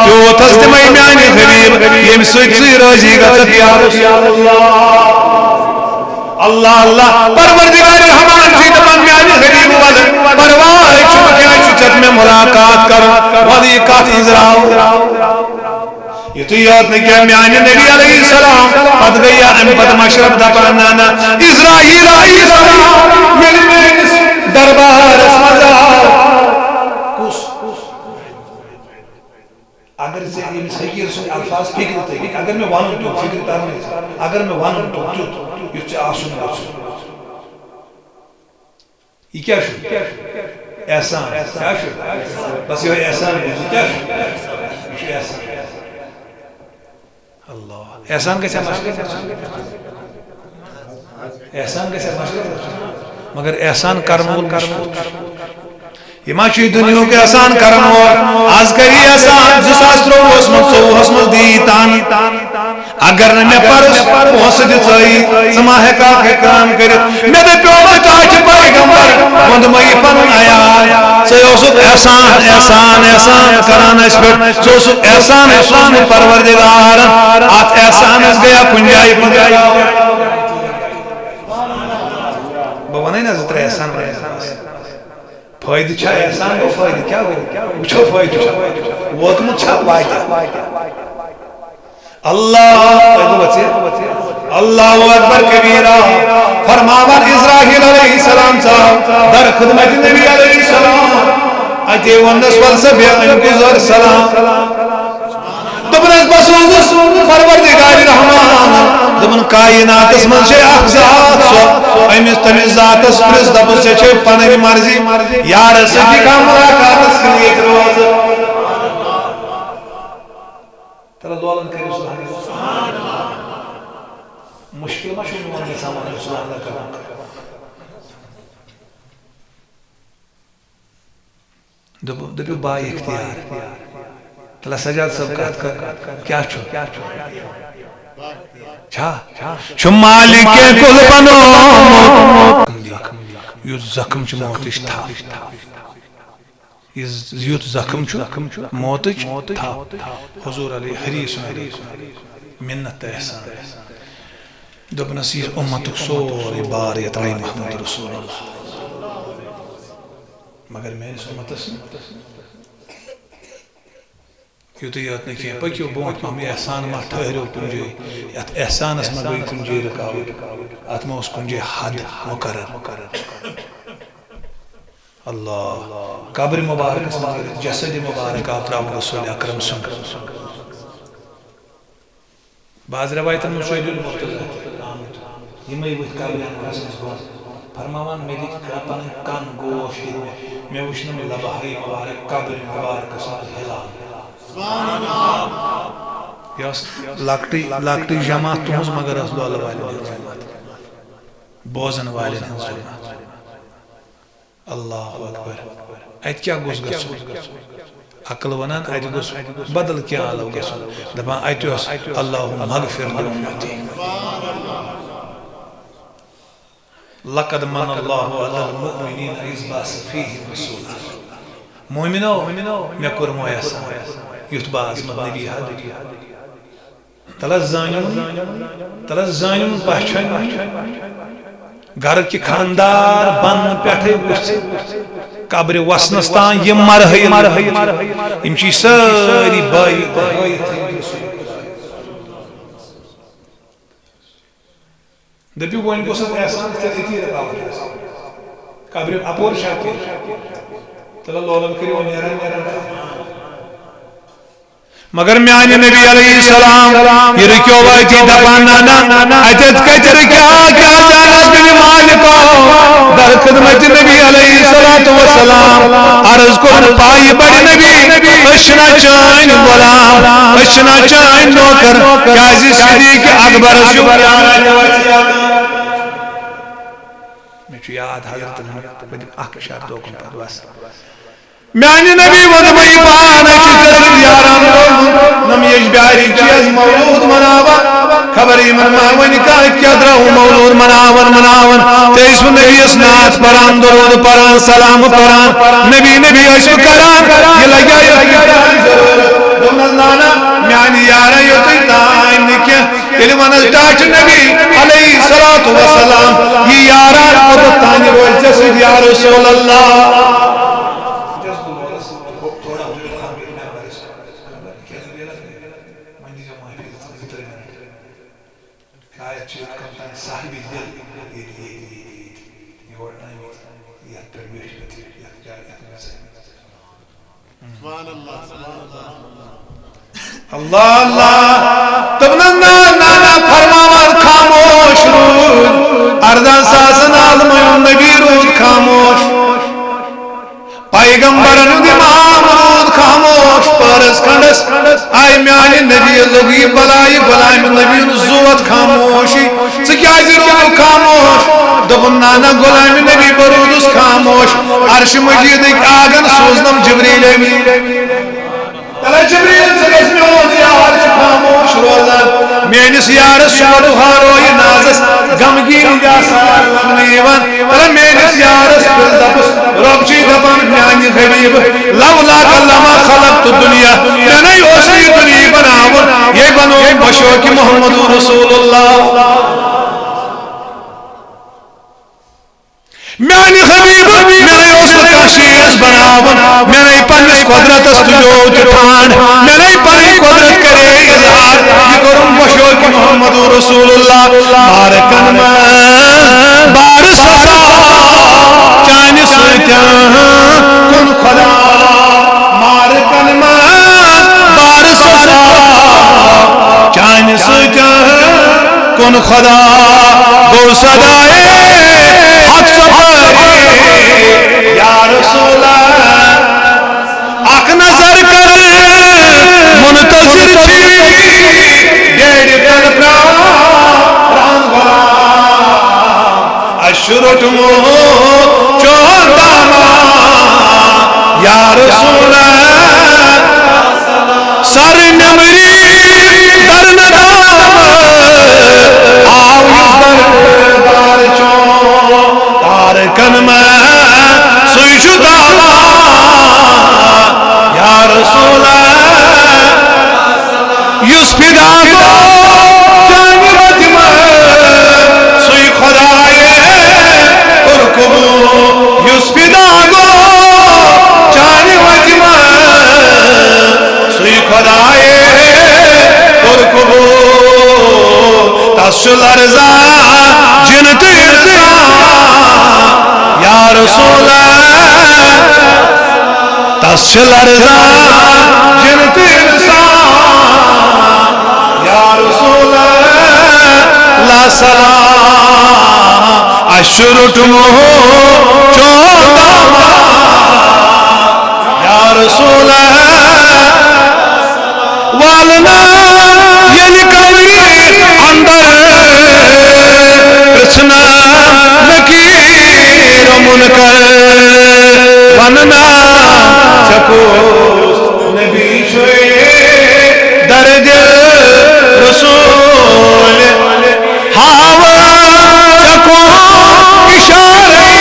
تیوٗت حظ دِمے میانہِ حبیب، ییٚمہِ سۭتۍ ژٕے رٲضی گژھکھ یا رسول اللہ۔ اللہ اللہ، پروردگار رحمان چھُے دپان، میانہِ حبیب ولہٕ پرواے چھُنہٕ کینٛہہ، چھُ ژےٚ مےٚ ملاقات کرُن، ولہٕ یہِ کتھ أنٛزراو۔ یُتُے یوت نہٕ کینٛہہ، میانہِ نبی علیہ السلام پتہٕ گٔے یا امہِ پتہٕ مشرف دپان، نہ، نہ، اسرائیل علیہ السلام ییٚلہِ میٲنِس دربارس منٛز آو۔ کُس؟ اگر ژےٚ ییٚمِس حقیٖر سٕنٛدۍ الفاظ فکرِ تٔگِتھ، اگر مےٚ ونُن پیوٚو فکرِ ترنٕچ، اگر مےٚ ونُن پیوٚو تیُتھ، یُتھ ژےٚ آسُن گوٚژھ۔ یہِ کیٛاہ چھُ؟ احسان۔ کیٛاہ چھُ؟ بس یِہوٚے احسان گوٚو۔ یہِ کیٛاہ چھُ؟ یہِ چھُ احسان۔ اللہ۔ احسان گژھِ ہا مشرف گژھُن۔ احسان گژھِ ہا مشرف گژھُن۔ مگر احسان کرن وول مشرف۔ یہِ ما چھُ یہِ دُنیاہُک احسان کرن وول؟ از کری احسان، زٕ ساس ترٛۆوُہس منٛز، ژوٚوُہس منٛز دی تن۔ اگر نہٕ مےٚ پرُس پونٛسہٕ دِژٲیی، ژٕ ما ہٮ۪کہٕ ہاکھ یہِ کٲم کٔرِتھ؟ مےٚ دَپیومَے ژٕ ہا چھِ پیغمبر، ووٚنمَے یہِ پنُن عیال۔ ژٕ اوسُکھ احسان، احسان، احسان کران اَسہِ پٮ۪ٹھ۔ ژٕ اوسُکھ احسان، احسان پروردگارن۔ اَتھ احسانس گٔیا کُنہِ جایہِ پتہٕ۔ بہٕ وَنَے نہ زٕ ترٛےٚ احسان وَنَے نہ بس۔ فٲیدٕ چھا؟ احسان گوٚو فٲیدٕ۔ کیٛاہ گوٚو؟ وٕچھو فٲیدٕ چھا ووتمُت چھا واتہِ۔ اللہ، تۄہہِ گوٚو وَژھِ؟ اللہ اکبر کبیرہ۔ فرماوان اسرائیل علیہ السلام ژاو در خدمت نبی علیہ السلام۔ اتے ووٚننس، "ول سا بیٚہہ، أمۍ گُزٲر سلام۔" دوٚپنس، "بہٕ سوزُس پروردگار رحمان۔" دوٚپُن، "کائناتس منٛز چھے اکھ ذات سۄ، أمِس، تٔمِس ذاتس پرٛژھ، دَپُس، ژےٚ چھے پنٕنۍ مرضی، یارس سۭتۍ کانٛہہ ملاقاتس کِنہٕ ییٚتہِ روزٕ؟" تَلہٕ لولن کٔرِو سبحان اللہ۔ مُشکِل ما چھُ یِمن گژھان وَنُن سبحان اللہ کرُن؟ دوٚپُن، دٔپِو با اختیار۔ تَلہٕ سجاد صٲب کَتھ کَر، کیٛاہ چھُ؟ چھا؟ چھُ مالِکے کُل بنومُت۔ یُس زخم چھُ موتٕچ تھپھ۔ یُس، یُتھ زخم چھُ موتٕچ تھپھ۔ حضور علی حریص علیکم۔ منت تہٕ احسان۔ دوٚپنَس، یہِ اُمتُک سورُے بار یَتھ رَے محمد رسول اللہ۔ مگر میٲنِس اُمتَس نہٕ۔ یُتُے یوت نہٕ کینٛہہ، پٔکِو برونٛٹھ پہم، احسان ما ٹھٔہرِو کُنہِ جایہِ، یَتھ احسانَس ما گٔے کُنہِ جایہِ رُکاوٕٹۍ، اَتھ ما اوس کُنہِ جایہِ حد مُقرر۔ اللہ، قبرِ مبارکس منٛز جسدِ مبارک آو ترٛاونہٕ رسول اکرم سُنٛد۔ بعض رٮ۪وایتن منٛز چھُ علی المرتضیٰ تہِ آمُت۔ یِمے ؤتھۍ قبرِ انورس نِش برونٛہہ، فرماوان، مےٚ دِتۍ پنٕنۍ کن گوش دِتۍ مےٚ، مےٚ وٕچھ نہٕ لبہٕ ہاے مبارک قبرِ مبارکس منٛز ہلان۔ یۄس لۄکٹٕے لۄکٹٕے جماعت تُہنٛز، مگر ٲس لولہٕ والٮ۪ن ہٕنٛز جماعت، بوزن والٮ۪ن ہٕنٛز جماعت۔ اللہ اکبر۔ اتہِ کیٛاہ گوٚژھ گژھُن؟ عقل ونان اتہِ گوٚژھ بدل کینٛہہ آلو گژھُن۔ دپان اتہِ اوس، اللہم اغفر لامتی۔ لقد من اللہ علی المؤمنین اذ بعث فیہم رسولا۔ مومنو، مےٚ کوٚر میسر یُتھ باز مت نبی حضرت۔ تلہ زٲنِو، تلہ زٲنِو پہچٲنِو۔ گرٕ کہِ خاندار بن پٮ۪ٹھے وٕچھِ قبرِ وسنس تام یِم مرحلہٕ۔ یِم چھِ سٲری بٲیِتھ تھٲوِتھ۔ دٔپِو، وۄنۍ گوٚژھ اَتھ احسان تہِ أتی رُکاوُن۔ قبرِ اَپور چھا کینٛہہ؟ تَلہٕ لولَن کٔرِو وۄنۍ نیران نیران۔ مگر میانہِ نبی علیہ السلام، یہِ رُکیو وٲتی دَپان، نہ، نہ، اَتٮ۪تھ کَتہِ رُکیو؟ کیٛاہ زانَس بِن مالِکو در خدمت نبی علیہ الصلوۃ والسلام عرض کوٚرُن، پایہِ بڑِ نبی، أسۍ چھِنہ چٲنۍ غلام، أسۍ چھِنہ چٲنۍ نوکر، کیٛازِ صدیق اکبرس چھُ پیاران۔ مےٚ چھُ یاد حضرتن ہُنٛد، بہٕ دِمہٕ اکھ اِشارٕ توکُن پتہٕ بس۔ میانہِ نبی ووٚنمَے پانہٕ چھِ ژےٚ سۭتۍ یاران روزمُت، نم ییٚجبیٛارِ چھِ اَسہِ مولوٗد مناوان۔ خبر یِمن ما وۄنۍ کانٛہہ کیٛاہ درٛاو مولوٗد مناوان، مناوان۔ ژےٚ ٲسوٕ نبیَس نعت پران، درود پران، سلام پران، نبی نبی ٲسوٕ کران۔ یہِ لگیا یہِ لگیا ضروٗرت۔ دوٚپنس، نانا، میانہِ یارا یوتُے تام نہٕ کینٛہہ۔ ییٚلہِ ونس ٹاٹھۍ نبی علیہ الصلوۃ والسلام، یہِ یاران کوٚت تانۍ روزِ ژےٚ سۭتۍ یا رسول اللہ؟ شاید چھِ یِتھ کٔنۍ تام صاحبِ دِل ییٚتہِ، ییٚتہِ، ییٚتہِ، ییٚتہِ یور آمٕتۍ، یَتھ پٮ۪ٹھ بیٖٹھمٕتۍ، یَتھ جایہِ، یَتھ منٛز آمٕتۍ۔ سبحان اللہ، سبحان اللہ۔ اللہ، اللہ۔ دوٚپنَس، نہ، نہ، نہ، فرماوان خاموش روٗد۔ اَردَہَن ساسَن عالمَن ہُنٛد نبی روٗد خاموش۔ پیغمبرن ہُنٛد امام روٗد خاموش پٔہرس کھنڈس۔ آے میانہِ نبی لوٚگ یہِ بلایہِ غلامِ نبی ہُنٛد زُوت خاموشی۔ ژٕ کیازِ روٗدُکھ خاموش؟ دوٚپُن، نانا غلامِ نبی، بہٕ روٗدُس خاموش۔ عرشِ مجیدٕکۍ آنگن سوٗزنم جبریل امین۔ تلہ جبریل، ژٕ گژھ میون یار چھُ خاموش روزان۔ میٲنِس یارس چھُ وۄدُہار رویہِ نازس غمگیٖنی آسان لبنہٕ یِوان۔ تلہ میٲنِس یارس پِل دپُس، رۄب چھُے دپان، میانہِ غریب، لولاک لما خلقت الدنیا، مےٚ نے اوس نہٕ یہِ دُنیا بناوُن، یے بنووُم بشوقِ محمد رسول اللہ۔ میانہِ حبیب، مےٚ نے اوس نہٕ کانٛہہ چیٖز بناوُن، مےٚ نے پننِس قۄدرتس تُجو تہِ ٹھانڈ، مےٚ نے پنٕنۍ قۄدرت کرے اظہار، یہِ کوٚرُم بشوقِ محمد رسول اللہ۔ مارکن منٛز بار سزا چانہِ سۭتۍ کُن خدا، مارکن منٛز بار سزا چانہِ سۭتۍ کُن خدا، گوٚو صدائے حق سپٲرۍ یا رسول۔ اکھ نظر کر، منتظر چھی بیرِ تن پران غلام۔ اَسہِ چھُ روٚٹمُت چون دامن یا رسول۔ سر نمری درن دام آو یُس دربار چون۔ تارکن منٛز سُے چھُ دامن یا رسول۔ یُس فدا گوٚو چانہِ وتہِ منٛز، سُے خدایہِ کوٚر قبوٗل۔ یُس فدا گوٚو چانہِ وتہِ منٛز، لرزان جن تہٕ انسان، یا رسول، تس چھِ لرزان جن تہٕ انسان، یا رسول، لا سلام، اَسہِ چھُ روٚٹمُت چون دامن، یا رسول۔ والنا ییٚلہِ قبرِ اندر، پرژھنا نکیر منکر، وننا ژےٚ کُس نبی چھُے درد رسول۔ ہاوٕ ژےٚ کُن اِشارَے،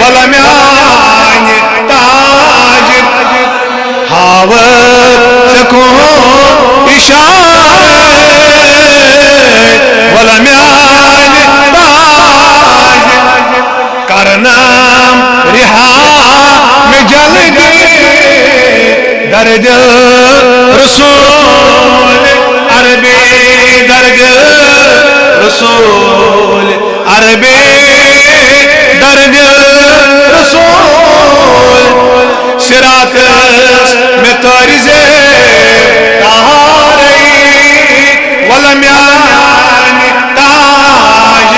وَلہٕ میٛانہِ تاج۔ ہاوٕ ژےٚ کُن اِشارَے، وَلہٕ میٛانہِ تاج۔ کرنم رہا میں جلدی درد رسول، عربی درد رسول، عربی درد رسول۔ صراطس میں تٲرۍ زِ تہارے، وَلہٕ میٛانہِ تاج۔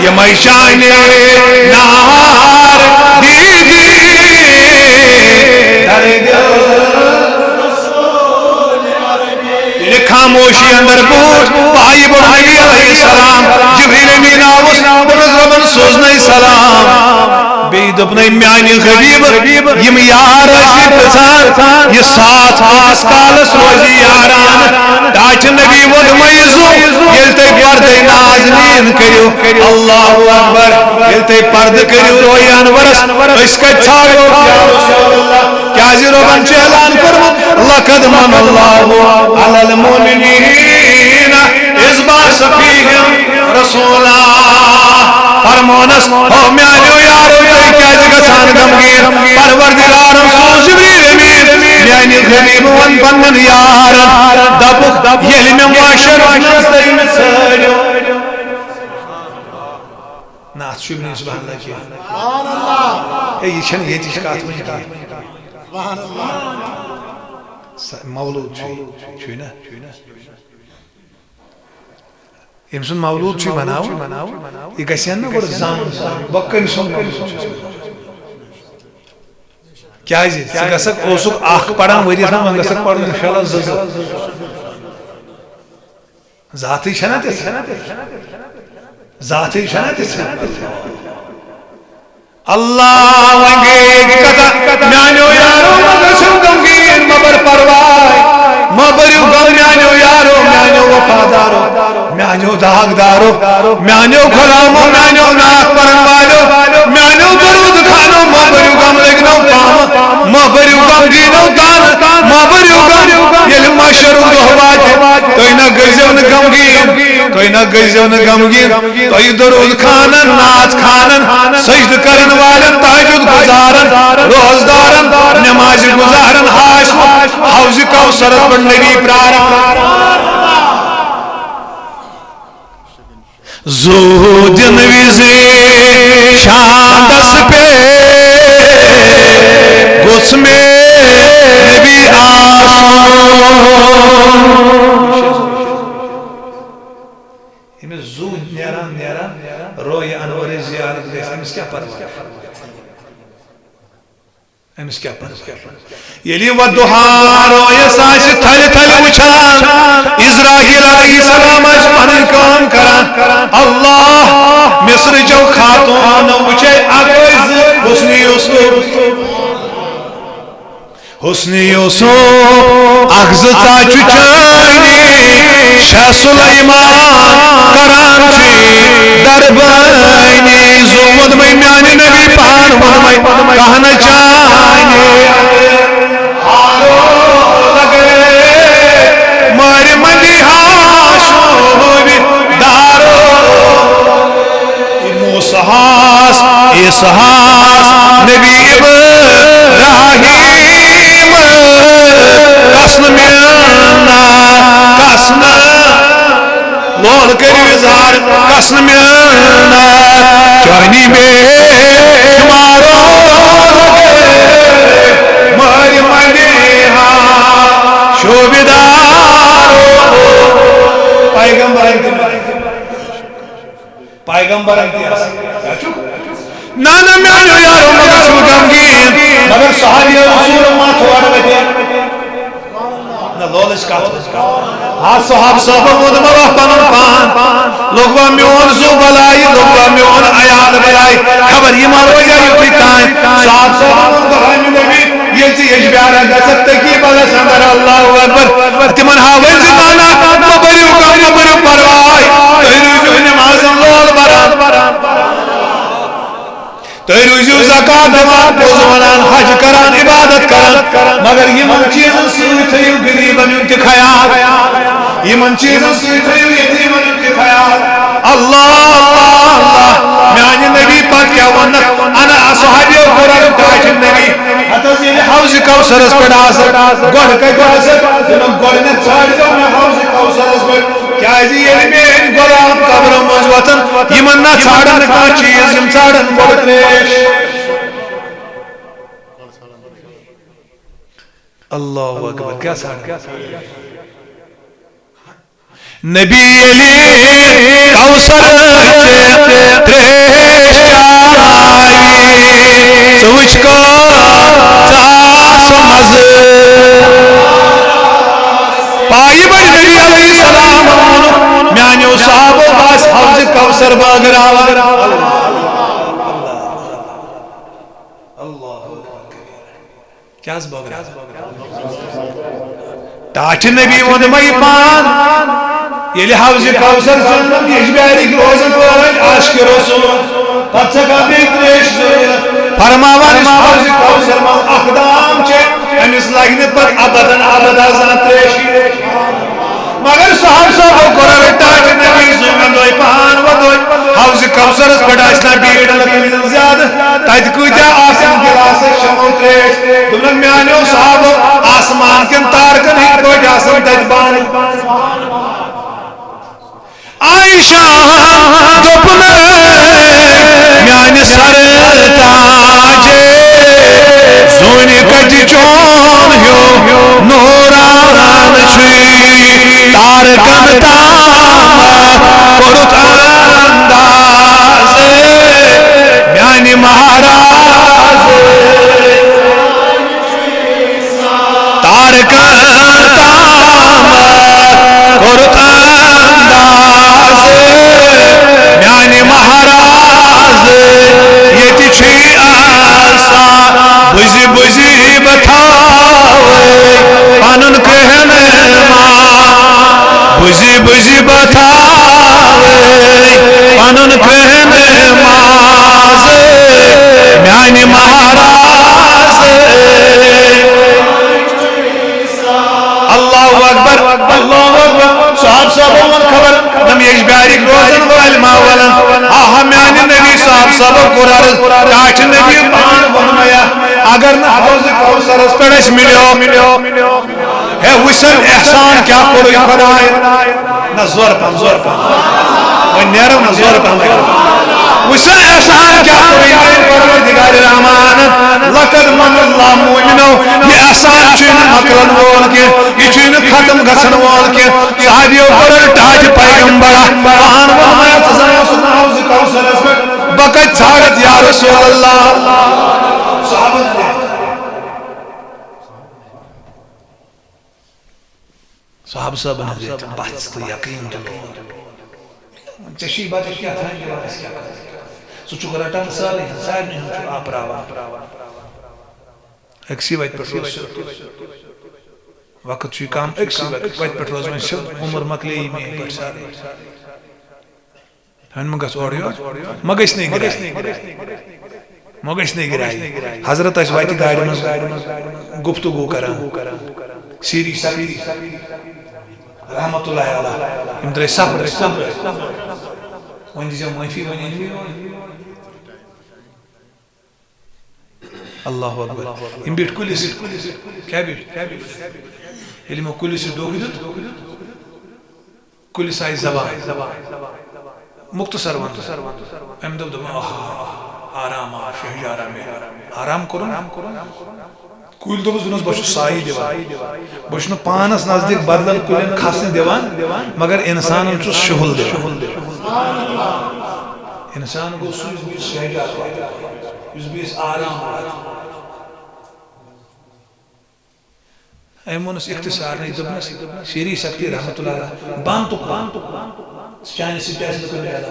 یِمے چانہِ نار دیٖدی درد۔ ییٚلہِ خاموشی اندر بوٗز پایہِ بوٚڑ نبی علیہ السلام، جبریل امین آوُس، دوٚپُس رۄبن سوزنَے سلام۔ بیٚیہِ دوٚپنَے میٛانہِ حبیب، یِم یار ٲسی پرٛژھان، یہِ ساتھ کۭتِس کالس روزِ یاران؟ ٹاٹھۍ نبی ووٚن مےٚ یہِ زُو، ییٚلہِ تُہۍ پردے نازنیٖن کٔرِو، اللہ اکبر، ییٚلہِ تُہۍ پردٕ کٔرِو روے انورس، أسۍ کتہِ ژھاوو؟ یا رسول اللہ، کیازِ رۄبن چھُ اعلان کوٚرمُت، لقد من اللہ علی المؤمنین اذ بعث فیہم رسولا۔ فرمونس، ہو میانیو یارو، تُہۍ کیازِ گژھان غمگیٖن؟ پروردگارن سوز جبریل امین، میانہِ غریب ون پننٮ۪ن یارن، دپُکھ، ییٚلہِ مےٚ محشر منٛز تٔمۍ ژھٲنٛڈِو۔ نہ، اتھ چھُ نہٕ سبحان اللہ کینٛہہ۔ ہے، یہِ چھنہٕ ییٚتِچ کتھ وۄنۍ کینٛہہ۔ سا-، مولوٗد چھُ، چھُے نہ؟ أمۍ سُنٛد مولوٗد چھُے بناوُن، یہِ گژھِ ہا نہ گۄڈٕ زانُن، بہٕ کٔمۍ سُنٛد مولوٗد چھُس۔ کیٛازِ؟ ژٕ گژھکھ، اوسُکھ اکھ پران ؤریَس منٛز، وۄنۍ گژھکھ پرُن اِنشاءاللہ زٕ زٕ۔ ذاتٕے چھَنا تِژھ؟ ذاتٕے چھَنا تِژھ؟ اللہ، وۄنۍ گٔے ییٚتہِ کتھا، میانیو یارو، مہ گٔژھِو غمگیٖن، مہ بر پرواے، مہ بٔرِو غم میانیو یارو، میانیو وفادارو، میانیو داغدارو، میانیو غلامو، میانیو نعت پرن والو، میانیو درود خانو، مہ بٔرِو غم لگنو پامہٕ، مہ بٔرِو غمگیٖنو تانہٕ، مہ بٔرِو غم، ییٚلہِ محشرُک دۄہ واتہِ، تُہۍ نہ گٔژھزیو نہٕ غمگیٖن، تُہۍ نہ گٔژھزیو نہٕ غمگیٖن۔ تۄہہِ درود خانن، نعت خانن، سجدٕ کرن والٮ۪ن، تہجد گزارن، روزدارن، نماز گزارن آسہِ حوض کوثرس پٮ۪ٹھ نبی پراران۔ زُو دِنہٕ وِزِ شاندس پٮ۪ٹھ گوٚژھ مےٚ نبی آسُن۔ أمِس زُو نیران نیران رویہِ انورٕچ زیارت گژھِ، أمِس کیٛاہ پرواے؟ أمِس کیٛاہ پرواے؟ ییٚلہِ وَدُہا رویَس آسہِ تھلہِ تھلہِ وٕچھان، عزرائیل علیہ السلام آسہِ پنٕنۍ کٲم کران۔ اللہ، مصرٕچو خاتوٗنو وٕچھے اکھ أکۍ زٕ حسنِ یوسف۔ حسنِ یوسف، اکھ زٕ ژاچہِ چٲنی، شاہ سلیمان کران چھی دربٲنی۔ زُو ووٚنمَے میانہِ نبی پان ووٚنمَے، کانٛہہ نہٕ چانہِ۔ ہارو لگے مارِ مندی ہا شوبہِ دارو۔ موسیٰ ہس، عیسیٰ ہس، نبی ابراہیم، کس نہٕ مِلنا، کس نہٕ۔ کٔرِو اظہار، کس نہٕ مِلنا، چانی بے شمارو لگے، مٲرۍ منٛدِ ہا شوبِدارو۔ پیغمبرن تہِ، پیغمبرن تہِ آسان۔ نہ، نہ، میانیو یارو، مگر چھُ غمگیٖن۔ مگر صحابی رسول ما تھوڑا بچے۔ نہ، لولٕچ کتھ۔ ہا، صحاب صٲبن ووٚن مےٚ وۄنۍ پنُن پان۔ لوٚگ وۄنۍ میون زُو بلایہِ، لوٚگ وۄنۍ میون عیال بلایہِ۔ خبر یہِ ما روزِ یُتھُے تام۔ صحاب صٲبن ووٚن، بہٕ ہاوٕ نبی، ییٚلہِ ژٕ یجبیارا گژھکھ، تٔکی بلس اندر اللہ اکبر۔ تِمن ہاوٕنۍ زِ نہ، نہ، مہ بٔرِو غم، مہ بٔرِو پرواے۔ تُہۍ روٗزِو نمازن لول بران۔ تُہۍ روٗزِو زکوٰۃ دِوان، پوٚز وَنان، حج کران، عبادت کران، مگر یِمن چیٖزن سۭتۍ تھٲیِو غریٖبن ہُنٛد تہِ خیال۔ یِمن چیٖزن سۭتۍ تھٲیِو یتیٖمن ہُنٛد تہِ خیال۔ اللہ، اللہ، اللہ، میانہِ نبی پتہٕ کیٛاہ ووٚنکھ؟ انا صحابیو کوٚر عرض، ٹاٹھۍ نبی، ہتہٕ حظ ییٚلہِ حوض کوثرس پٮ۪ٹھ آسکھ، گۄڈٕ کتہِ آسکھ؟ دوٚپُن، گۄڈٕنٮ۪تھ ژھانٛڈزیو مےٚ حوض کوثرس پٮ۪ٹھ۔ کیازِ ییٚلہِ میٲنۍ غلام قبرن منٛز وۄتھن، یِمن نہ ژھانڈن نہٕ کانٛہہ چیٖز، یِم ژھانڈن گۄڈٕ تریش۔ اللہ اکبر، کیٛاہ ژھانڈن؟ نبی ییٚلہِ کوثر چہِ تریش چاوِ، ژٕ وٕچھ کۭژاہ سۄ مزٕ۔ پایہِ بٔڑۍ نبی علیہ السلام ووٚن، میانیو صحابو، بہٕ آسہٕ حوض کوثر بٲگراوان۔ اللہ اکبر۔ کیٛاہ حظ بٲگراوان؟ ٹاٹھۍ نبی ووٚن مےٚ یہِ پان۔ ییٚلہِ حوض کوثر چٮ۪نَن یجبیارٕکۍ روزن وٲلۍ عاشق رسول، پتہٕ چھکھا بیٚیہِ تریش ضروٗرت؟ فرماوان، یُس حوض کوثر منٛز اکھ دام چیٚیہِ، أمِس لگہِ نہٕ پتہٕ ابدن ابدا زانٛہہ تریش۔ مگر صحاب صٲبو کوٚر عرض، ٹاٹھۍ نبی سُنٛد وۄنۍ پان وۄتھوے، حوض کوثرس پٮ۪ٹھ آسہِ نہ بیٖڑ لُکن ہٕنٛز زیادٕ، تتہِ کۭتیاہ آسن گِلاسس چمو تریش؟ دوٚپنکھ، میانیو صحابو، آسمان کٮ۪ن تارکن ہٕنٛدۍ پٲٹھۍ آسن تتہِ بانہٕ۔ عائشہ دوٚپُن، میانہِ سر تاجے، زوٗنہِ کتہِ چون ہیوٗ نوران چھُے، تارکن تام کوٚرُتھ انداز میانہِ مہراز۔ تارکن تام کوٚرُتھ انداز میانہِ مہراز، ییٚتہِ چھُے آسان بُزِ بُزِ بہٕ تھاوے پنُن کرٛہنہٕ ماز۔ بُزِ بُزِ بہٕ تھاوے پنُن کرٛہنہٕ ماز میانہِ مہراز۔ اللہ اکبر، اللہ اکبر۔ صحاب صٲبو ووٚن خبر، تِم یجبیارٕکۍ روزن وٲلۍ ما ولن۔ آہا، میانہِ نبی صحاب صٲبو کوٚر عرض، ٹاٹھۍ نبی پان ووٚن مےٚ، اگر نہٕ حوض کوثرس پٮ۪ٹھ اسہِ مِلیو، ہے، وٕچھ سا احسان کیٛاہ کوٚرُے خۄدایَن۔ نہ زورٕ پہم، زورٕ پہم۔ وۄنۍ نیرو نہ زورٕ پہم۔ وٕچھ سا احسان کیٛاہ کوٚرُے میٛانہِ پروردگارِ رحمانَن۔ لقد من اللہ مؤمنو۔ یہِ احسان چھُے نہٕ مۄکلَن وول کینٛہہ، یہِ چھُے نہٕ ختم گژھن وول کینٛہہ۔ صحابیو کوٚر ٹاٹھۍ پیغمبرا، پان ووٚن مےٚ، ژٕ زن اوسُکھ نہٕ حوض کوثرس پٮ۪ٹھ، بہٕ کتہِ ژھانڈتھ یا رسول اللہ؟ صحابن صحابہٕ صٲبن ہٕنٛز ییٚتہِ پژھ تہٕ یقیٖن تہٕ لول۔ ژےٚ چھُے بچس کیٛاہ تام دِوان، اَسہِ کیٛاہ کرو؟ ژٕ چھُکھ رٹان سٲرٕے ہن، سارنٕے ہُنٛد چھُکھ آپراوان۔ أکسٕے وتہِ پٮ۪ٹھ روز سیوٚد۔ وقت چھُے کم، أکسٕے وتہِ، وتہِ پٮ۪ٹھ روز وۄنۍ سیوٚد، عمر مۄکلے یی میٛٲنۍ پٲٹھۍ سارٕے۔ ہن مہ گژھ اورٕ یور، مہ گژھِ نہٕ گرٛایہِ۔ مہ گژھِ نہٕ گرٛایہِ۔ حضرت ٲسۍ وتہِ گاڑِ منٛز گفتگو کران۔ سیری سفیر رحمت اللہ علیہ، یِم درٛاے سفرس۔ وۄنۍ دیٖزیو معٲفی، وۄنۍ أنِو یور۔ اللہ اکبر۔ یِم بیٖٹھۍ کُلِس۔ کیٛاہ بیٖٹھۍ؟ ییٚلہِ یِمو کُلِس سۭتۍ ڈوٚکھ دیُت، کُلِس آیہِ زبان۔ مختصر ونہٕ۔ أمۍ دوٚپ، دوٚپُن، آہ، آرام آو، شہجارا میلیو۔ آرام کوٚرُن۔ کُلۍ دوٚپُس، دوٚپنَس، بہٕ چھُس سایہِ دِوان۔ بہٕ چھُس نہٕ پانَس نزدیٖک بدلن کُلٮ۪ن کھسنہٕ دِوان، مگر اِنسانَن چھُس شُہُل دِوان۔ اِنسان گوٚو سُے، یُس بیٚیِس شہجار واتہِ، یُس بیٚیِس آرام واتہِ۔ أمۍ ووٚنُس اختصار نٕے، دوٚپنَس، شیری سختی رحمتہ اللہ علیہ، بَن تہٕ کُن۔ چانہِ سۭتۍ آسہِ نہٕ کُنہِ میلان۔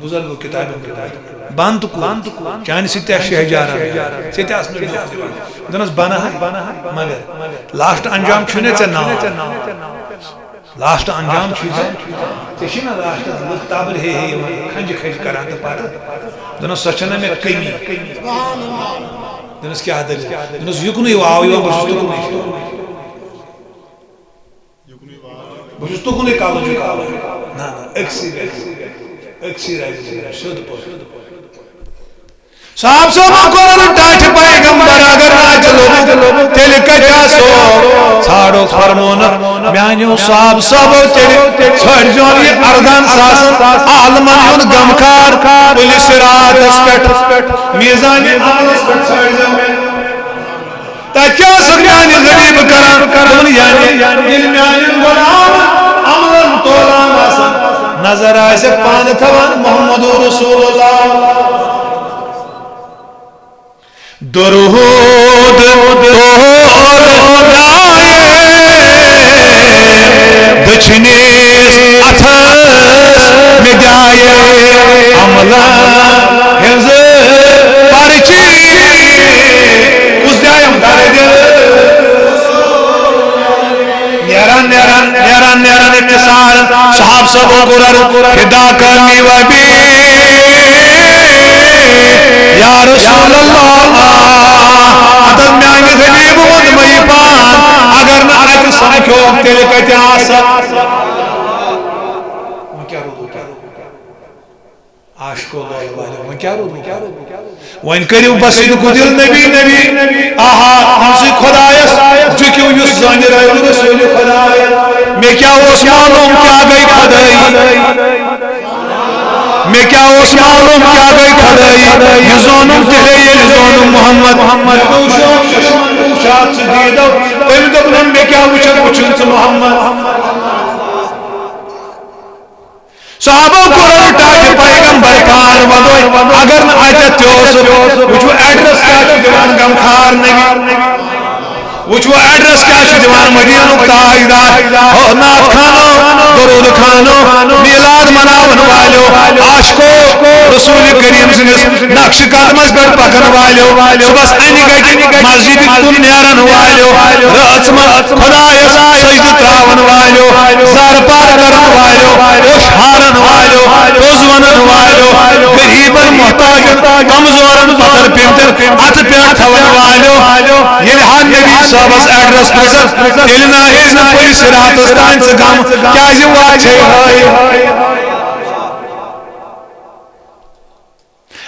بُزرگو کِتابہِ منٛز لیوٗکھمُت۔ بَن تہٕ کُن۔ چانہِ سۭتۍ تہِ آسہِ شہجارا میلان۔ ژےٚ تہِ آسہِ نہٕ ڈوکھ دِوان۔ دوٚپنَس، بَنہٕ ہا، مگر لاسٹ انجام چھُے نہ ژےٚ ناو۔ لاسٹ انجام چھُے ژےٚ، ژےٚ چھُے نہ لاسٹَس لُکھ تَبٕر ہے ہے یِوان، کھَنجہِ کھَنجہِ کَران تہٕ پَتہٕ۔ دوٚپنَس، سۄ چھَنہ مےٚ کٔمی۔ دوٚپنَس، کیٛاہ دٔلیٖل؟ دوٚپنَس، یُکنُے واو یِوان، بہٕ چھُس تُکنُے۔ بہٕ چھُس تُکنُے کَلہٕ جُکاوان۔ نہ، نہ، أکسٕے گژھِ، أکسٕے رَزِ سیوٚد پٲٹھۍ۔ صاحب صٲبَن کوٚر ٹاٹھہِ پیغمبر، اگر نہٕ اَتہِ لوٚگُکھ، تیٚلہِ کَتہِ آسو؟ ژھانٛڈو فرمونہٕ میٛانیو صاحب صٲبو، تیٚلہِ ژھٲنٛڈزیون یہِ اَردَہَن ساسَن عالمَن ہُنٛد غمخار پُلہِ صِراطَس پٮ۪ٹھ، میٖزانِ عملَس پٮ۪ٹھ ژھٲنٛڈزیون۔ تَتہِ کیٛاہ ٲسٕکھ میٛانہِ غریٖبہٕ کران؟ دوٚپُن، یعنی ییٚلہِ میٛانٮ۪ن غلامَن عملَن تولان آسَن، نظر آسٮ۪کھ پانہٕ تھاوان محمد رسول اللہ۔ درود تول دائے، دچھنس اتھس مےٚ دایے عملن ہٕنٛز پرچی۔ کُس دایَم درد؟ نیران، نیران، نیران، نیران اختصار۔ صاحب صٲبو کوٚر عرض، فدا کمی و بی یا رسول اللہ، اتن میانہِ غریب ووٚن مےٚ یہِ پان، اگر نہٕ اتہِ سمکھیوکھ، تیٚلہِ کتہِ آسکھ؟ وۄنۍ کیٛاہ روٗدُو تۄہہِ؟ عاشقو لول والٮ۪و، وۄنۍ کیٛاہ روٗدُو؟ وۄنۍ کٔرِو بس یہِ گُدِل نبی، نبی، آہا، أمۍ سٕے خۄدایس جُکِو یُس زٲنہِ رٲوِو رسول خۄدایس۔ مےٚ کیٛاہ اوس معلوم کیٛاہ گٔے خۄدٲیی؟ مےٚ کیٛاہ اوس معلوم کیٛاہ گٔے خۄدٲیی؟ یہِ زونُم تیٚلے ییٚلہِ زونُم محمد۔ مےٚ گوٚو شوق چشمن وٕچھان ژٕ دیٖدو۔ تٔمۍ دوٚپ نہ، مےٚ کیٛاہ وٕچھکھ، وٕچھُن ژٕ محمد۔ صحابو کوٚر ٹاٹھہِ پیغمبر پان وۄدوے، اگر نہٕ اتٮ۪تھ تہِ اوسُکھ۔ وٕچھو ایڈریس کیٛاہ چھُ دِوان غمخار نبی۔ وٕچھو ایڈریس کیٛاہ چھُ دِوان مدینُک تاجدار۔ ہو نعت خانو، درود خانو، میلاد مناون والیو، عاشقو، رسول کریم سٕنٛدِس نقش قدمس پٮ۪ٹھ پکن والیو، صبحس انہِ گٹہِ مسجدِ کُن نیرن والیو، رٲژ منٛز خۄدایس سجدٕ تراون والیو، زارٕ پار کرن والیو، اوٚش ہارن والیو، پوٚز ونن والیو، غریبن محتاجن کمزورن پتھر پیمتٮ۪ن اتھٕ پٮ۪ٹھ تھاون والیو۔ ییٚلہِ ہا نبی صٲبس ایڈریس پرژھکھ، تیٚلہِ نہ ہیٚیہِ نہٕ پُلہِ صِراطس تانۍ ژٕ غم، کیازِ وتھ چھے ہٲیِتھ۔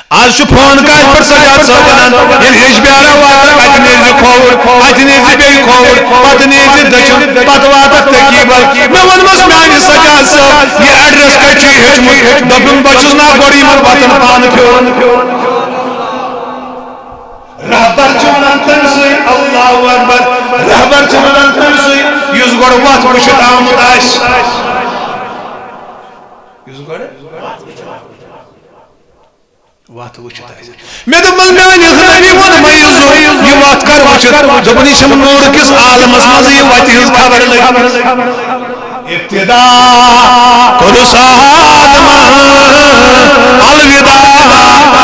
آز چھُ فون کالہِ پٮ۪ٹھ سجاد صٲب ونان، ییٚلہِ یجبیارا واتکھ، اتہِ نیرِ زِ کھووُر، اتہِ نیرِ زِ بیٚیہِ کھووُر، پتہٕ نیرِ زِ دٔچھُن، پتہٕ واتکھ تقیبل۔ مےٚ ووٚنمس، میانہِ سجاد صٲب، یہِ ایڈریس کتہِ چھُے ہیوٚچھمُت؟ دوٚپُن، بہٕ چھُس نا گۄڈٕ یِمن وتن پانہٕ پھیورمُت۔ رہبر چھُ ونان تٔمۍ سٕے، اللہ اکبر، رہبر چھُ ونان تٔمۍ سٕے، یُس گۄڈٕ وتھ وٕچھِتھ آمُت آسہِ۔ یُس گۄڈٕ وتھ وٕچھِتھ آسہِ۔ مےٚ دوٚپمَس، میٛانہِ زندگی ووٚن مےٚ یہِ زُو، یہِ وَتھ کر وٕچھِتھ؟ دوٚپُن، یہِ چھَم نوٗرٕ کِس عالمَس منٛز یہِ وَتہِ ہٕنٛز خبر لٔج۔ ابتدا قدس آدم، الوداع